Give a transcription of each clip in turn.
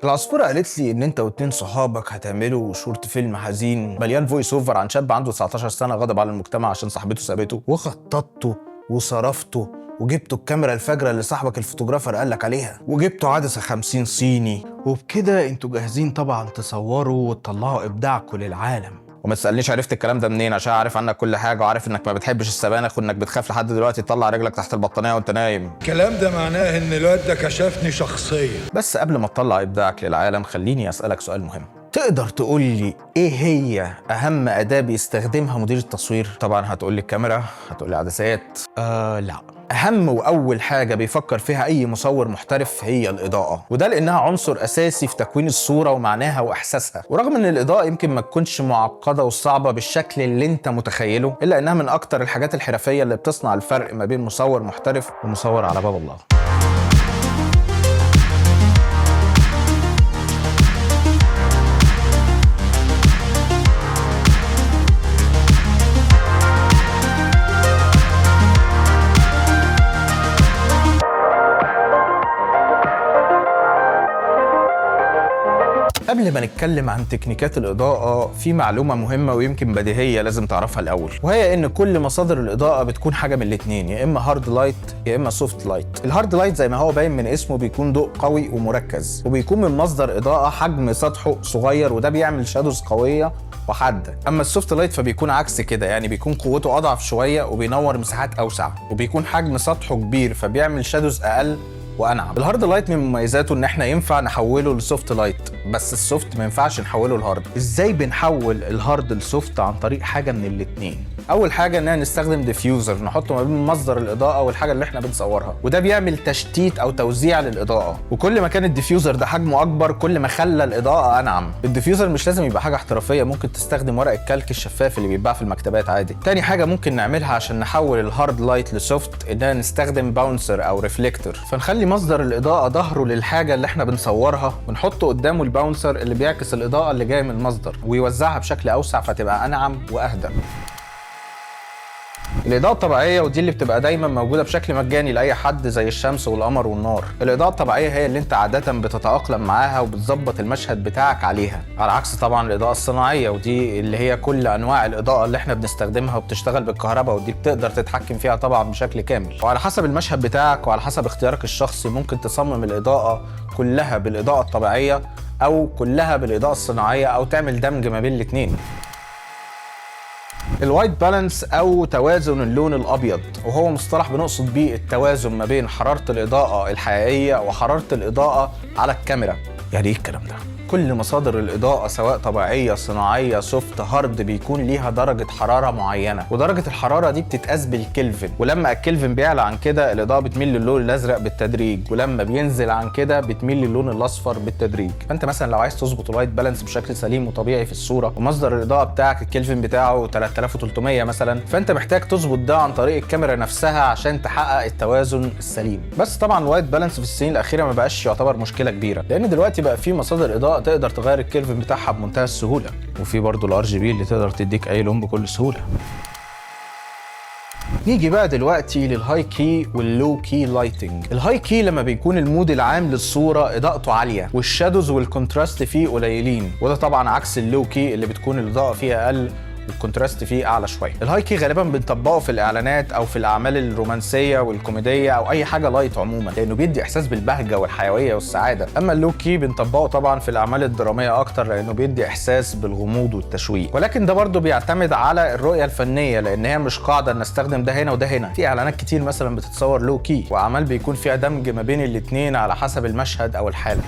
العصفوره قالت لي ان انت واتنين صحابك هتعملوا short film حزين مليان voice over عن شاب عنده 19 سنة غضب على المجتمع عشان صاحبته سابته، وخططته وصرفته وجبتوا الكاميرا الفجرة اللي صاحبك ال photographer قال لك عليها، وجبتوا عدسة 50 صيني، وبكده انتوا جاهزين طبعا تصوروا وتطلعوا ابداعكم للعالم. وما تسالنيش عرفت الكلام ده منين، عشان عارف عنك كل حاجة وعارف انك ما بتحبش السبانخ وانك بتخاف لحد دلوقتي تطلع رجلك تحت البطانيه وانت نايم. الكلام ده معناه ان الواد ده كشفني شخصيا. بس قبل ما تطلع ابداعك للعالم خليني اسالك سؤال مهم. تقدر تقول لي ايه هي اهم اداه بيستخدمها مدير التصوير؟ طبعا هتقول لي الكاميرا، هتقول لي عدسات. لا، اهم واول حاجة بيفكر فيها اي مصور محترف هي الاضاءه، وده لانها عنصر اساسي في تكوين الصورة ومعناها واحساسها. ورغم ان الاضاءة يمكن ما تكونش معقدة وصعبة بالشكل اللي انت متخيله، الا انها من اكتر الحاجات الحرفية اللي بتصنع الفرق ما بين مصور محترف ومصور على باب الله. قبل ما نتكلم عن تكنيكات الإضاءة في معلومة مهمة ويمكن بديهية لازم تعرفها الأول، وهي إن كل مصادر الإضاءة بتكون حاجة من الاتنين، يا إما hard light يا إما soft light. ال hard light زي ما هو باين من اسمه بيكون ضوء قوي ومركز، وبيكون من مصدر إضاءة حجم سطحه صغير، وده بيعمل shadows قوية وحادة. أما ال soft light فبيكون عكس كده، يعني بيكون قوته أضعف شوية وبينور مساحات أوسع، وبيكون حجم سطحه كبير فبيعمل shadows أقل وانعم. ال hard light من مميزاته ان احنا ينفع نحوله ل soft light، بس ال soft ما ينفعش نحوله ل hard. ازاي بنحول ال hard ل soft؟ عن طريق حاجة من الاتنين. اول حاجة ان احنا نستخدم diffuser نحطه ما بين مصدر الاضاءة والحاجة اللي احنا بنصورها، وده بيعمل تشتيت او توزيع للاضاءة، وكل ما كان ال diffuser ده حجمه اكبر كل ما خلى الاضاءة انعم. ال diffuser مش لازم يبقى حاجة احترافية، ممكن تستخدم ورق الكلك الشفاف اللي بيتباع في المكتبات عادي. تاني حاجة ممكن نعملها عشان نحول ال hard light ل soft اننا نستخدم bouncer او reflector، فنخلي مصدر الاضاءة ظهره للحاجة اللي احنا بنصورها ونحط قدامه ال bouncer اللي بيعكس الاضاءة اللي جاية من المصدر ويوزعها بشكل اوسع فتبقى انعم واهدى. الإضاءة الطبيعية، ودي اللي بتبقى دايما موجودة بشكل مجاني لأي حد زي الشمس والقمر والنار. الإضاءة الطبيعية هي اللي انت عادة بتتأقلم معاها وبتظبط المشهد بتاعك عليها، على عكس طبعا الإضاءة الصناعية، ودي اللي هي كل أنواع الإضاءة اللي احنا بنستخدمها وبتشتغل بالكهرباء، ودي بتقدر تتحكم فيها طبعا بشكل كامل. وعلى حسب المشهد بتاعك وعلى حسب اختيارك الشخصي ممكن تصمم الإضاءة كلها بالإضاءة الطبيعية أو كلها بالإضاءة الصناعية، أو تعمل دمج ما بين الاتنين. ال white balance او توازن اللون الابيض، وهو مصطلح بنقصد بيه التوازن ما بين حرارة الاضاءة الحقيقية وحرارة الاضاءة على الكاميرا. يعني ايه الكلام ده؟ كل مصادر الإضاءة سواء طبيعية صناعية soft hard بيكون ليها درجة حرارة معينة، ودرجة الحرارة دي بتتقاس بالكلفن، ولما الكلفن بيعلى عن كده الإضاءة بتميل للون الأزرق بالتدريج، ولما بينزل عن كده بتميل للون الأصفر بالتدريج. فأنت مثلا لو عايز تظبط ال white balance بشكل سليم وطبيعي في الصورة، ومصدر الإضاءة بتاعك الكلفن بتاعه 3300 مثلا، فأنت محتاج تظبط ده عن طريق الكاميرا نفسها عشان تحقق التوازن السليم. بس طبعا ال white balance في السنين الأخيرة ما بقاش يعتبر مشكلة كبيرة، لأن دلوقتي بقى في مصادر إضاءة تقدر تغير الكلفن بتاعها بمنتهى السهولة، وفي برضه ال RGB اللي تقدر تديك اي لون بكل سهولة. نيجي بقى دلوقتي لل high key وال low key lighting. ال high key لما بيكون ال mood العام للصورة اضاءته عالية وال shadows وال contrast فيه قليلين، وده طبعا عكس ال low key اللي بتكون الاضاءة فيها اقل وال contrast فيه اعلى شوية. ال high key غالبا بنطبقه في الاعلانات او في الاعمال الرومانسية والكوميديه او اي حاجة light عموما، لانه بيدي احساس بالبهجه والحيوية والسعادة. اما ال low key بنطبقه طبعا في الاعمال الدرامية اكتر، لانه بيدي احساس بالغموض والتشويق، ولكن ده برضه بيعتمد على الرؤية الفنية، لان هي مش قاعدة ان استخدم ده هنا وده هنا. في اعلانات كتير مثلا بتتصور low key، واعمال بيكون فيها دمج ما بين الاثنين على حسب المشهد او الحالة.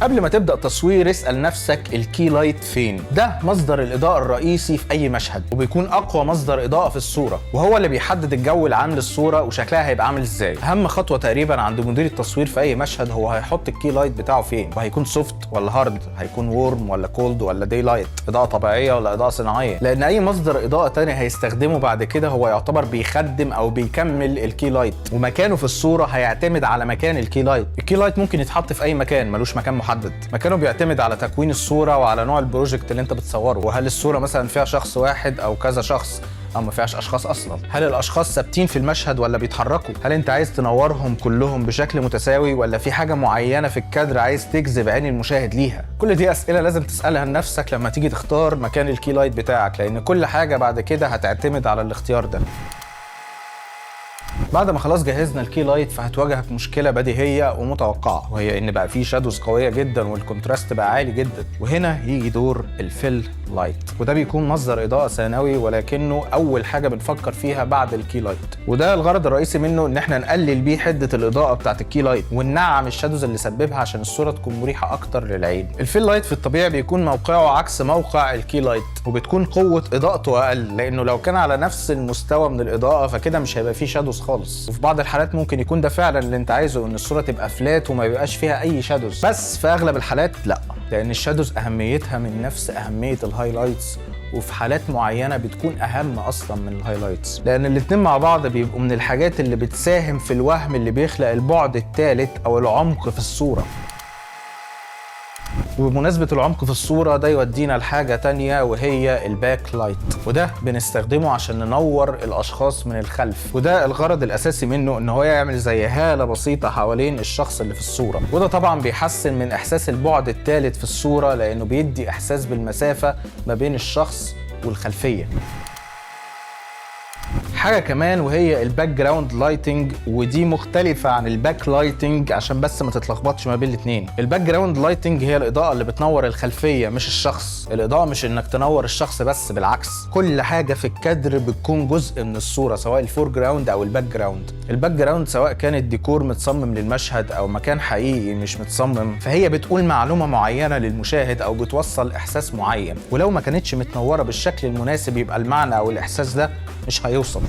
قبل ما تبدأ تصوير اسأل نفسك ال key light فين. ده مصدر الإضاءة الرئيسي في أي مشهد، وبيكون أقوى مصدر إضاءة في الصورة، وهو اللي بيحدد الجو العام للصورة وشكلها هيبقى عامل إزاي. أهم خطوة تقريبا عند مدير التصوير في أي مشهد هو هيحط ال key light بتاعه فين، وهيكون soft ولا hard، هيكون warm ولا cold ولا daylight، إضاءة طبيعية ولا إضاءة صناعية، لأن أي مصدر إضاءة تاني هيستخدمه بعد كده هو يعتبر بيخدم أو بيكمل ال key light، ومكانه في الصورة هيعتمد على مكان ال key light. ال key light ممكن يتحط في أي مكان، ملوش مكان محدد. مكانه بيعتمد على تكوين الصورة وعلى نوع ال project اللي انت بتصوره، وهل الصورة مثلا فيها شخص واحد او كذا شخص، او ما فيهاش اشخاص اصلا؟ هل الاشخاص ثابتين في المشهد ولا بيتحركوا؟ هل انت عايز تنورهم كلهم بشكل متساوي ولا في حاجة معينة في الكادر عايز تجذب عين المشاهد ليها؟ كل دي اسئلة لازم تسالها لنفسك لما تيجي تختار مكان ال key light بتاعك، لان كل حاجة بعد كده هتعتمد على الاختيار ده. بعد ما خلاص جهزنا ال key light، فهتواجهك مشكلة بديهية ومتوقعه، وهي ان بقى فيه shadows قوية جدا وال contrast بقى عالي جدا. وهنا يجي دور ال fill light، وده بيكون مصدر اضاءه ثانوي ولكنه اول حاجة بنفكر فيها بعد ال key light. وده الغرض الرئيسي منه ان احنا نقلل بيه حده الاضاءة بتاعت ال key light وننعم ال shadows اللي سببها عشان الصورة تكون مريحه اكتر للعين. ال fill light في الطبيعي بيكون موقعه عكس موقع ال key light، وبتكون قوة اضاءته اقل، لانه لو كان على نفس المستوى من الاضاءة فكده مش هيبقى فيه shadows خالص. وفي بعض الحالات ممكن يكون ده فعلا اللي انت عايزه، ان الصورة تبقى flat وما يبقاش فيها اي shadows، بس في اغلب الحالات لا، لان ال shadows اهميتها من نفس اهمية ال highlights، وفي حالات معينة بتكون اهم اصلا من ال highlights، لان الاتنين مع بعض بيبقوا من الحاجات اللي بتساهم في الوهم اللي بيخلق البعد الثالث او العمق في الصوره. وبمناسبة العمق في الصورة، ده يودينا لحاجة تانية وهي ال back light، وده بنستخدمه عشان ننور الأشخاص من الخلف. وده الغرض الأساسي منه إن هو يعمل زي هالة بسيطة حوالين الشخص اللي في الصورة، وده طبعا بيحسن من إحساس البعد الثالث في الصورة، لأنه بيدي إحساس بالمسافة ما بين الشخص والخلفية. حاجة كمان وهي ال background lighting، ودي مختلفة عن ال back lighting عشان بس ما تتلخبطش ما بين الاثنين. ال background lighting هي الاضاءة اللي بتنور الخلفية مش الشخص. الاضاءة مش انك تنور الشخص بس، بالعكس، كل حاجة في الكادر بتكون جزء من الصوره، سواء ال foreground او ال background. ال background سواء كانت ديكور متصمم للمشهد او مكان حقيقي مش متصمم، فهي بتقول معلومة معينة للمشاهد او بتوصل احساس معين، ولو ما كانتش متنوره بالشكل المناسب يبقى المعنى او الاحساس ده مش هيوصل.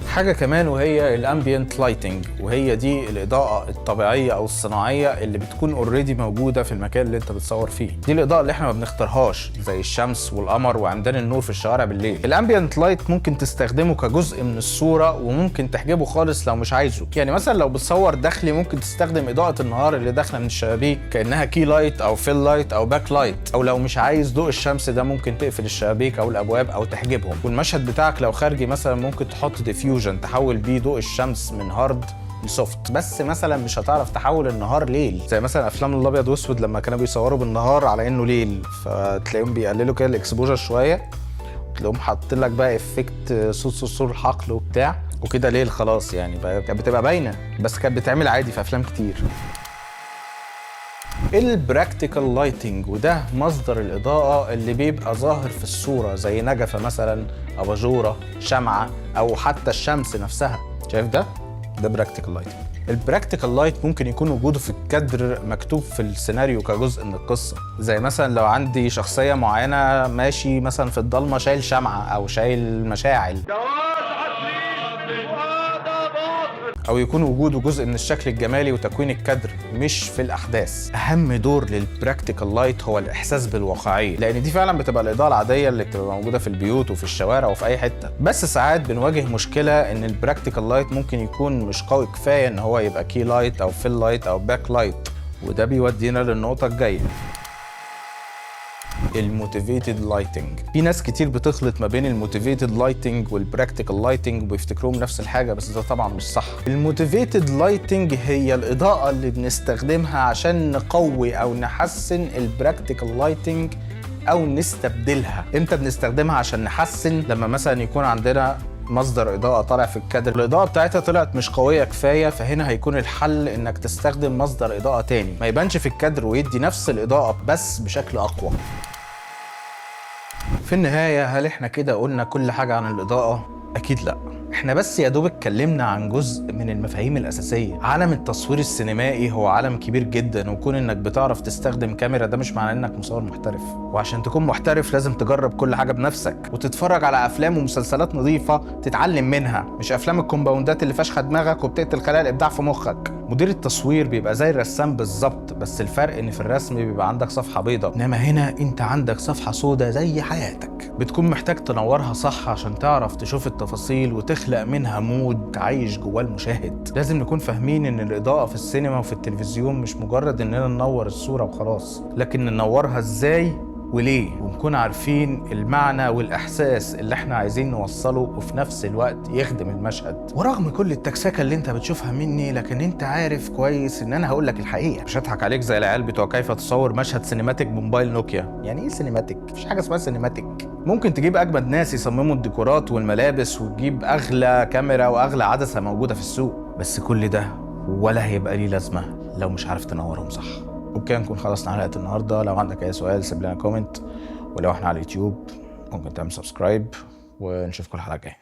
حاجة كمان وهي ال ambient lighting، وهي دي الإضاءة الطبيعية أو الصناعية اللي بتكون already موجودة في المكان اللي أنت بتصور فيه. دي الإضاءة اللي احنا ما بنختارهاش، زي الشمس والقمر وعمدان النور في الشوارع بالليل. ال ambient light ممكن تستخدمه كجزء من الصورة وممكن تحجبه خالص لو مش عايزه. يعني مثلا لو بتصور داخلي ممكن تستخدم إضاءة النهار اللي داخلة من الشبابيك كأنها key light أو fill light أو back light، أو لو مش عايز ضوء الشمس ده ممكن تقفل الشبابيك أو الأبواب أو تحجبهم. والمشهد بتاعك لو خارجي مثلا ممكن تحط diffusion تحول بيه ضوء الشمس من hard ل soft، بس مثلا مش هتعرف تحول النهار ليل، زي مثلا افلام الابيض واسود لما كانوا بيصوروا بالنهار على انه ليل، فتلاقيهم بيقللوا كده ال exposure شويه، تلاقيهم حاطين لك بقى effect صوت صرصور الحقل وبتاع وكده، ليل خلاص يعني بقى، كانت بتبقى باينه، بس كانت بتعمل عادي في افلام كتير. ال practical lighting، وده مصدر الإضاءة اللي بيبقى ظاهر في الصورة، زي نجفة مثلا، أباجورة، شمعة، أو حتى الشمس نفسها. شايف ده؟ ده practical lighting. ال practical light ممكن يكون وجوده في الكادر مكتوب في السيناريو كجزء من القصة، زي مثلا لو عندي شخصية معينة ماشي مثلا في الضلمة شايل شمعة أو شايل مشاعل، او يكون وجوده جزء من الشكل الجمالي وتكوين الكادر مش في الاحداث. اهم دور لل practical light هو الاحساس بالواقعيه، لان دي فعلا بتبقى الاضاءة العادية اللي بتبقى موجودة في البيوت وفي الشوارع وفي اي حته. بس ساعات بنواجه مشكلة ان ال practical light ممكن يكون مش قوي كفاية ان هو يبقى key light او fill light او back light، وده بيودينا للنقطة الجايه، ال motivated lighting. في ناس كتير بتخلط ما بين ال motivated lighting وال practical lighting وبيفتكروهم نفس الحاجه، بس ده طبعا مش صح. ال motivated lighting هي الاضاءة اللي بنستخدمها عشان نقوي او نحسن ال practical lighting او نستبدلها. امتى بنستخدمها عشان نحسن؟ لما مثلا يكون عندنا مصدر اضاءه طالع في الكادر، الاضاءة بتاعتها طلعت مش قوية كفايه، فهنا هيكون الحل انك تستخدم مصدر اضاءه تاني ما يبانش في الكادر ويدي نفس الاضاءة بس بشكل اقوى. في النهاية، هل احنا كده قلنا كل حاجة عن الإضاءة؟ أكيد لأ، احنا بس يا دوب اتكلمنا عن جزء من المفاهيم الأساسية. عالم التصوير السينمائي هو عالم كبير جدا، وكون انك بتعرف تستخدم كاميرا ده مش معناه انك مصور محترف. وعشان تكون محترف لازم تجرب كل حاجة بنفسك وتتفرج على أفلام ومسلسلات نظيفة تتعلم منها، مش أفلام الكومباوندات اللي فاشخة دماغك وبتقتل خلايا الإبداع في مخك. مدير التصوير بيبقى زي الرسام بالظبط، بس الفرق ان في الرسم بيبقى عندك صفحة بيضاء، انما هنا انت عندك صفحة سوداء زي حياتك، بتكون محتاج تنورها صح عشان تعرف تشوف التفاصيل وتخلق منها mood تعيش جواه المشاهد. لازم نكون فاهمين ان الاضاءة في السينما وفي التلفزيون مش مجرد اننا ننور الصورة وخلاص، لكن ننورها ازاي وليه، ونكون عارفين المعنى والاحساس اللي احنا عايزين نوصله، وفي نفس الوقت يخدم المشهد. ورغم كل التكسكه اللي انت بتشوفها مني، لكن انت عارف كويس ان انا هقول لك الحقيقه، مش هضحك عليك زي العيال بتوع كيف تصور مشهد cinematic بموبايل نوكيا. يعني ايه cinematic؟ مفيش حاجة اسمها cinematic. ممكن تجيب اجمد ناس يصمموا الديكورات والملابس، وتجيب اغلى كاميرا واغلى عدسة موجودة في السوق، بس كل ده ولا هيبقى ليه لازمه لو مش عارف تنورهم صح. وبكده نكون خلصنا حلقة النهارده. لو عندك اي سؤال سيب لنا comment، ولو احنا على اليوتيوب ممكن تعمل subscribe، ونشوفكم الحلقة الجاية.